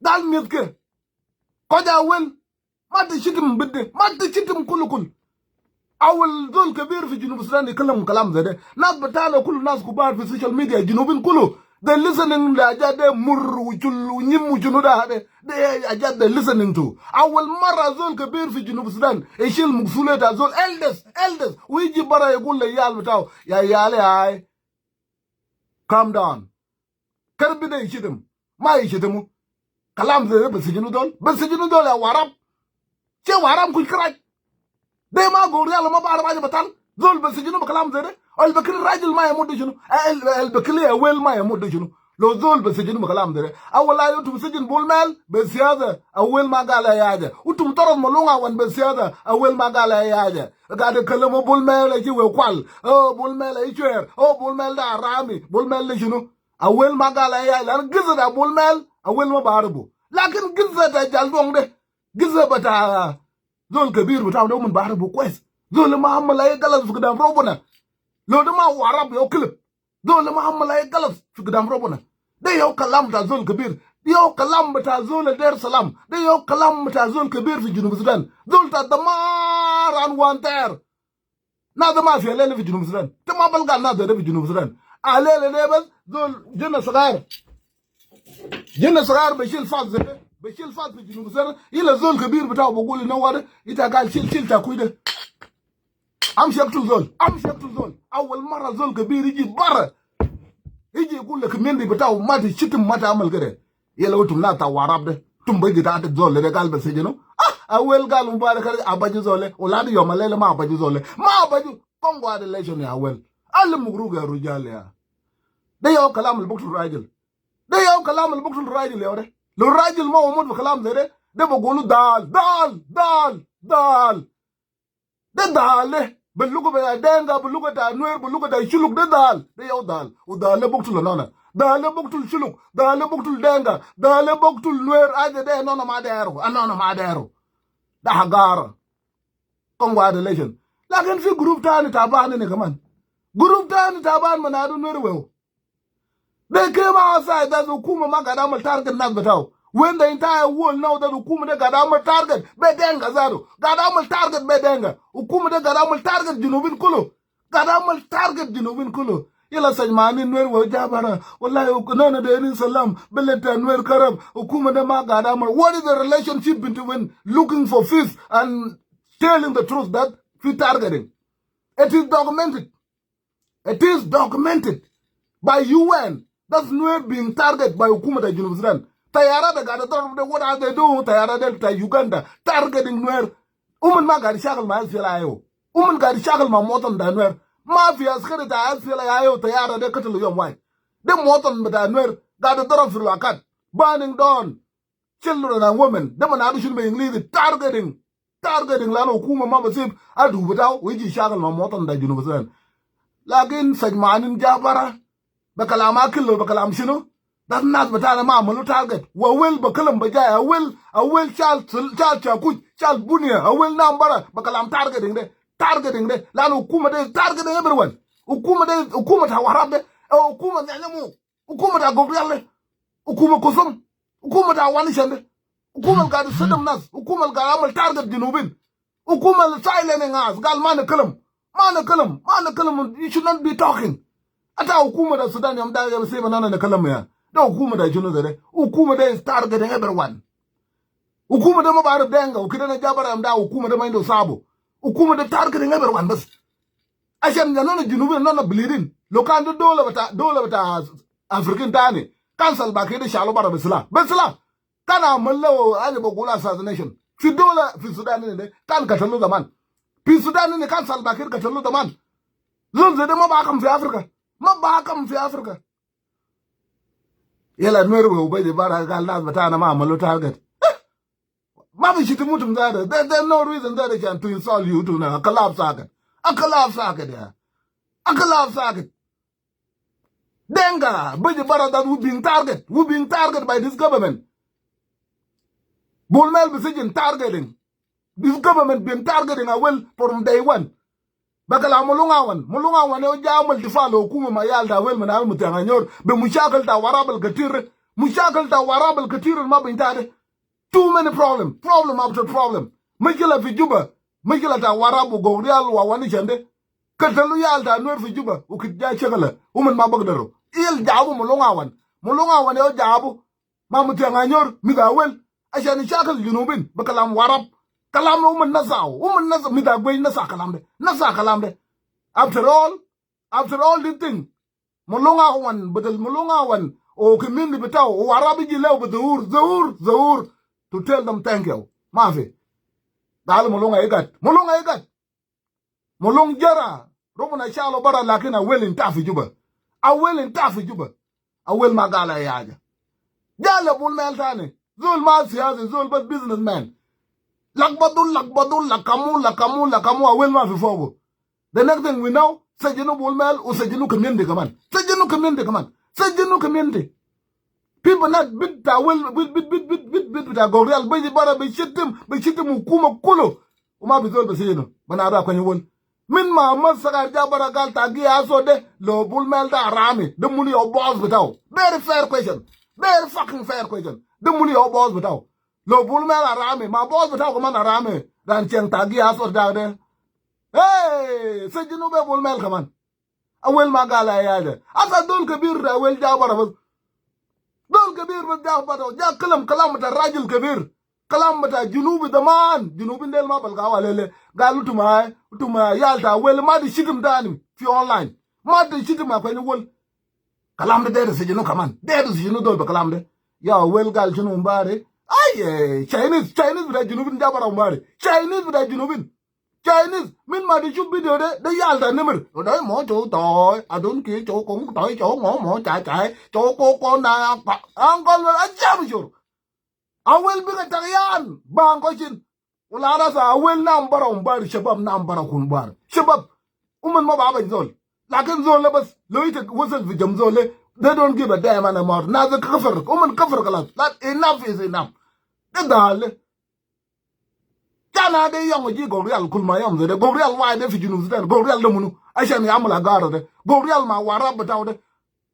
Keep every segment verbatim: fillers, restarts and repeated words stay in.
Gal miet ke. Koja Awel. Ma ta shitim bidde. Ma ta shitim kulu kulu. Awel zol kebir fi Junub Sudan yikalam kalam zede. Nas betana kulu nas kubar fi social media. Junubin kulu. They listening le ajat de mur u chul u nyim u chunu da de. De ajat they listening to. Awel mara zol kebir fi Junub Sudan yishil masuliya ta zol elders, elders. Wu yiji bara yagul le yal betau. Ya yal ai. Calm down. Karbi de yishitim. Ma yishitimu. Kalam zede besijinu zol. Besijinu zol ya warab. She warab kuj kraj. De ma gori yal ma bara baja betal. Zol besijinu be kalam zede. Al Bakir rajil ma yamut de shunu. Al, al Bakir Awel ma yamut de shunu. Lo zol besijinu be kalam zede. Awel ayo utum sijin Bul Mel be siyasa. Awel ma gal ayi aja. Utum torod Malung Awan be siyasa. Awel ma gal ayi aja. Gade kalamu Bul Mel aji we kwal. Oh, Bul Mel ayi chwer. Oh, Bul Mel da arami. Bul Mel de shunu. Awel ma gal ayi aja. Lan giza ta Bul Mel. Awel ma baribu. Lakin giza ta Jaldong de. Giza bata zol kebir betau de umun baribu kwes. Zol ma amal ayi galat fi gidam Robuna. Lo de ma warab yau kilib. Zol ma amal ayi galat fi gidam Robuna. De yau kalam ta zol kebir. De yau kalam bita zol der salam. De yau kalam bita zol kebir fi Junub Sudan. Zol ta damar an wanter. Nas de ma fi alele fi Junub Sudan. Te ma balga nas de fi Junub Sudan. Alele de bas zol jinna sagair. Jinna sagair bishil fas zede. Bishil fas fi Junub Sudan. Ila zol kebir betau bugul ina wade. Ita gal shil shil ta kuj de. Amshi aktul zol. Amshi aktul zol. Awel mara zol kebir yiji bara. Yiji yagul le community betau ma ta shitim ma ta amal kede. Yala utum nas ta warab de. Utum biji ta atat zol de gal besijinu. Ah, Awel gal Mubarak abaji zol le. Waladi yom alele ma abaji zol le. Ma abaji. Congo ada election ya Awel. Al mugrug ya rujal ya. De yau kalam al buktul rajil. De yau kalam al buktul rajil ya de. Lo rajil ma wamut be kalam zede. De bugulu dal, dal, dal, dal. De dal de. Be luga bita Denga, be luga ta Nuer, be luga ta Shuluk de dal. De yau dal. U dal de buktul nona. Dal de buktul Shuluk. Dal de buktul Denga. Dal de buktul Nuer. Aja de nona ma deru. Anona ma deru. Da hagara. Congo ada election. Lakin fi group tani taban ne kaman. Group tani taban ma nadu Nuer Wew. They came outside that hukuma ma gad amal target nas betau. When the entire world know that hukuma de gad amal target be Denga zatu. Gad amal target be Denga. Hukuma de gad amal target Junubin kulu. Gad amal target Junubin kulu. Yala sajmanin Nuer Wew ja bara. Wallahi, nana derin salam. Beled ta Nuer karab. Hukuma de ma gad amal. What is the relationship between looking for peace and telling the truth that fi targeting? It is documented. It is documented by U N. That's Nuer being targeted by hukuma ta Junub Sudan. Tayara de gad darab de, what are they doing? Tayara de ta Uganda targeting Nuer. Uman ma gad shakal ma S P L A I O. Uman gad shakal ma muwatin ta Nuer. Ma fi askari ta S P L A I O tayara de katalu yom wahid. De muwatin bita Nuer gad darab fi Luakot. Burning down children and women. De ma nadu shunu be English targeting. Targeting lanu hukuma ma basib adu betau, u yiji shakal ma muwatin ta Junub Sudan. Lakin sajmanin ja bara. Be kalam akil lo, be kalam shunu? Da nas betana ma amalu target. Wa Awel be kalam be jai, Awel, Awel shal, shal chakuj, shal bunia, Awel nam bara, be kalam targeting de, targeting de. Lanu hukuma de targeting everyone. Hukuma de, hukuma ta Warab de, eh, hukuma Nyanyamu, hukuma ta Gogrial de, hukuma Kusum, hukuma ta Wanishan de, hukuma al gad sidem nas, hukuma al gad amal target Junubin. Hukuma al silencing us. Gal ma nakalam. Ma nakalam. Ma nakalam. You should not be talking. Ata hukuma ta Sudan yom da ya bisibu nana nakalam ya. Da hukuma ta shunu zede. Hukuma ta is targeting everyone. Hukuma ta ma barif Denga. Ukida na ja bara yom da hukuma ta ma indu sabu. Hukuma ta targeting everyone bas. Ashan ya nana Junubin nana bleeding. Lo kan da dola bita, dola bita African tani. Kan Salva Kiir de shalu bara be silah. Be silah. Kan amal le aja bagulu assassination. Fi dola fi Sudan ini de kan katalu zaman. Fi Sudan ini kan Salva Kiir katalu zaman. Zol zede ma bi hakam fi Africa. Ma bi hakam fi Africa. Yala Nuer Wew biji bara gal nas betana ma amalu target. Eh! Ma bi shitimu utum zatu. There, there's no reason zatu ashan to insult you utum na. Kalab sakit. A kalab sakit ya. A kalab sakit. Denga, biji bara that we being target. We being target by this government. Bol Mel bi sijin targeting. This government been targeting Awel from day one. Be kalam Malung Awan. Malung Awan ya ja amal difa le hukuma ma yal ta Awel min al Matiang Anyor. Be mushakil ta Warab al ketir. Mushakil ta Warab al katir al ma binta de. Too many problem, problem after problem. Mushkila fi Juba, mushkila ta Warab u Gogrial wa Wani Shande. Katalu yal ta Nuer fi Juba, u kit ja shakala, uman ma bagdaru. Yal jabu Mulung Awan. Mulung Awan yau jabu ma Mutiang Anyor, mi ga wel. Ashan shakil Junubin, bi kalam Warab. Kalam uman nas aw, uman nas, mi da gwey nas a kalam de. Nas a kalam de. After all, after all this thing, Mulung Awan, badal Mulung Awan, u community bitau, u Warab iji lew bi zuur, zuur, zuur, to tell them thank you. Ma fi. Gal Mulung Aigat. Mulung Aigat. Mulung Jara. Rubuna shalu bara, lakin Awel inta fi Juba. Awel inta fi Juba. Awel ma gal ay haja. Ja le Bul Mel tani. Zol ma siyasi, zol bas businessman. Lakbadu, lakbadu, lakamu, lakamu, lakamu, Awel ma fi fogu. The next thing we know, sajinu Bul Mel, u sajinu community kaman. Sajinu community kaman. Sajinu community. People not bit ta Awel, bit, bit, bit ta Gogrial, biji bara bi shitim, bi shitim hukuma kulu. Uma bi zol bi sijinu. Bana da kwenye wol. Min ma Ahmad Sagar ja bara gal ta gi aso de, lo Bul Mel da harami. De munu yau boss bitau. Very fair question. Very fucking fair question. De munu yau boss bitau. Lo Bul Mel harami, ma boss bitau kaman harami. Dan cheng ta gi aso da de. Hey, sajinu be Bul Mel kaman. Awel ma gal ay haja. Asa dol kabir da Awel ja bara bas. Dol kabir bas ja bara. Ja kalam, kalam ta rajil kabir. Kalam ta Junubi daman. Junubin del ma balga wa lele. Gal utuma, utuma yal ta Awel ma di shitim tani fi online. Ma di shitim ma kwenye wol. Kalam de, de sijinu kaman. De sijinu dol bi kalam de. Ya Awel gal shinu umbari. Ay, eh, Chinese, Chinese bita Junubin ja bara umbari. Chinese bita Junubin. Chinese, min ma di shuf video de, de yal ta Nimir. O dai mo cho toi, adun ki cho kong toi cho ngo mo cha chai, cho ko ko na pa. Angkol wel ajab shur. Awel biga tagyan, bang ko chin. Wala ana sa Awel nam bara umbari, shabab nam bara kun bar. Shabab, uman ma baba zol. Lakin zol le bas, lo ita wasal fi jam zol le, they don't give a damn anymore. Naza kafir, uman kafir kalas. That enough is enough. De dale. Kana de yom ji Gogrial kul ma yom zede. Gogrial wai de fi Junub Sudan. Gogrial de munu. Ashan yamul agara de. Gogrial ma Warab bitau de.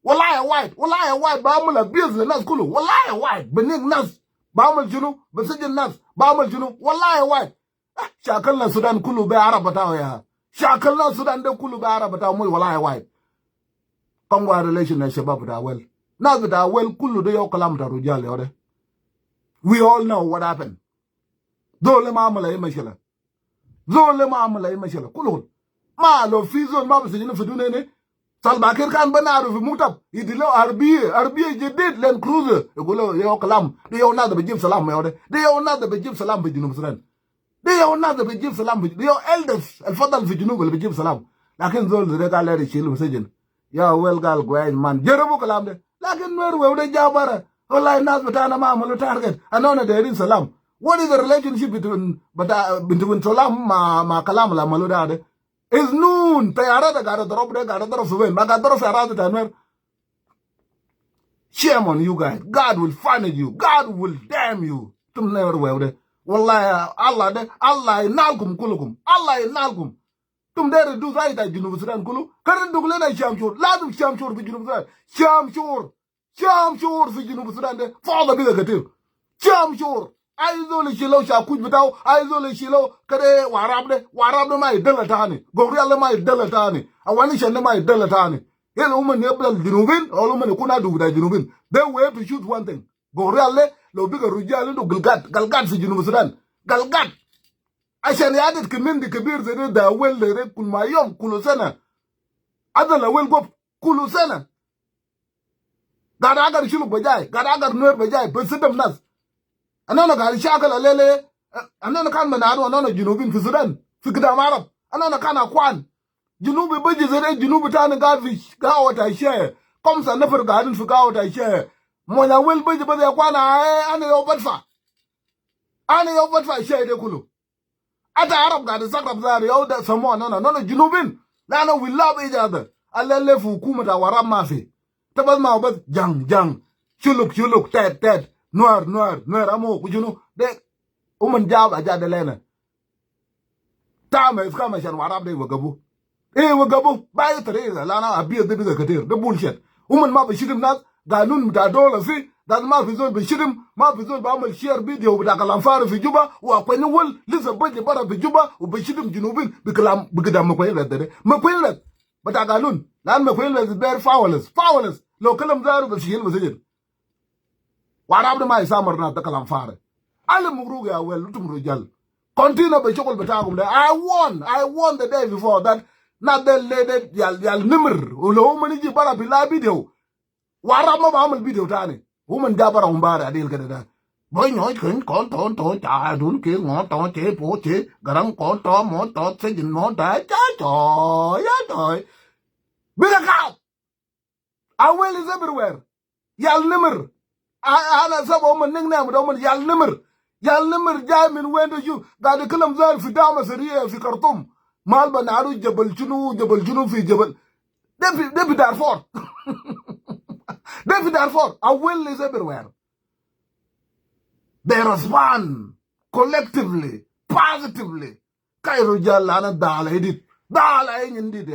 Wallahi wai. Wallahi wai. Bamul abuse le nas kulu. Wallahi wai. Binig nas. Bamul shunu. Bisijin nas. Bamul shunu. Wallahi wai. Ah, shakalna Sudan kulu be Arab bitau ya. Shakalna Sudan de kulu be Arab bitau, mui wallahi wai. Kong wa relation na shabab bita Awel. Nas bita Awel kulu de yau kalam ta rujal yau de. We all know what happened. Zol le ma amul ay mashkila. Zol le ma amul ay mashkila. Kulu kulu. Ma lo fi zol ma bi sijinu fi dunia ne. Salva Kiir kan bana aru fi muktab. Yidi lo arbiya, arbiya jadid, Land Cruiser. Yagul lo yau kalam. De yau nas bi jib salam yau de. De yau nas bi jib salam fi Junub Sudan. De yau nas bi jib salam fi, de yau elders al fadal fi Junub al bi jib salam. Lakin zol zede gal le shilu fi sijin. Ya Awel gal gwaj man. Jarabu kalam de. Lakin Nuer wew de ja bara. Wallahi nas bitana ma amalu target. Anina dairin salam. What is the relationship between, bita, between salam ma, ma kalam al amalu da de? Is noon. Tayara de gada darab de, gada darab fi wen? Ma gada darab fi aradi ta Nuer. Shame on you guys. God will punish you. God will damn you. Tum Nuer wew de. Wallahi, Allah de, Allah inalkum kulukum. Allah inalkum. Tum deri du zai ta Junub Sudan kulu. Kari duk lena Shamshur. Lazim Shamshur fi Junub Sudan. Shamshur. Shamshur fi Junub Sudan de. Fada biga katir. Shamshur. Ai zol ishilu shakuj bitau. Ai zol ishilu kede Warab de. Warab de ma idala tani. Gogrial de ma idala tani. Awani Shan de ma idala tani. Yal uman yabla Junubin. Ol uman yakun adu bita Junubin. They were to shoot one thing. Gogrial de, lo biga rujal indu galgat, galgat fi Junub Sudan. Galgat. Ashan ya adat community kabir zede, da Awel zede, kul ma yom, kulu sana. Adal Awel gob, kulu sana. Gada agar shuluk bajai, gada agar Nuer bajai, bi sidam nas. Anina gada shakal alele, anina kan manaru, anina Junubin fi Sudan, fi gidam Arab. Anina kan akwan. Junubi biji zede, Junubi tani gad fi gawa ta shaya. Kamsa nafar gadin fi gawa ta shaya. Mo Awel biji bas ya kwana, eh, ana yau badfa. Ana yau badfa shaya de kulu. Ata Arab gad sakrab zari yau de samo anina. Anina Junubin. Lana we love each other. Alele fi hukuma ta Warab mafi. Ta bas ma bas jang, jang. Shuluk, shuluk, tet, tet. Nuer, Nuer, Nuer, amo, ku shunu. De, uman jab aja de lena. Tama iskam ashan Warab de iwagabu. Eh, iwagabu. Bi ayi tariga, lana abiyad de biga katir. De bullshit. Uman ma bi shitim nas, ganun bita dola fi, That ما في زول بشتم، ما في زول بعمل share video بتاع كلام فارغ في جوبا، وأكوين ول لسه بجي برا في جوبا وبشتم جنوبين بكلام، بقدام مكوين لد ده. مكوين لد. بتاع قانون. لأن مكوين لد is very powerless. Powerless. لو كلم زارو بشيل بسجن. Warab de ma يسامر ناس، ده كلام فارغ. Ali mugrug ya Awel, utum rujal. Continue بالشغل بتاعكم ده. I warn, I warn the day before that. Naasu de, de, de, yal, yal nimir. ولو هم يجي برا في لا video. Warab ma بعمل video تاني. هم من جا برا هم بارا ديل كده ده. Boy, no, kin, kon, ton, ton, ta, dun, kin, ngon, ton, che, po, che, garang, kon, ton, mon, ton, sejin, mon, ta, cha, cho, ya, cho. Big up! Awel is everywhere. Yal nimir. A-, أنا سبب هم nickname ده هم yal nimir. Yal nimir جاي من وين؟ ده شوف، قاعد يتكلم زي في دعم سريع في خرطوم. مال بنعرف جبل شنو، جبل شنو في جبل. ده في، ده في دارفور. ده في دارفور. Awel is everywhere. They respond collectively, positively. Kai rujal, أنا دالا إديت. دالا إني إديت يا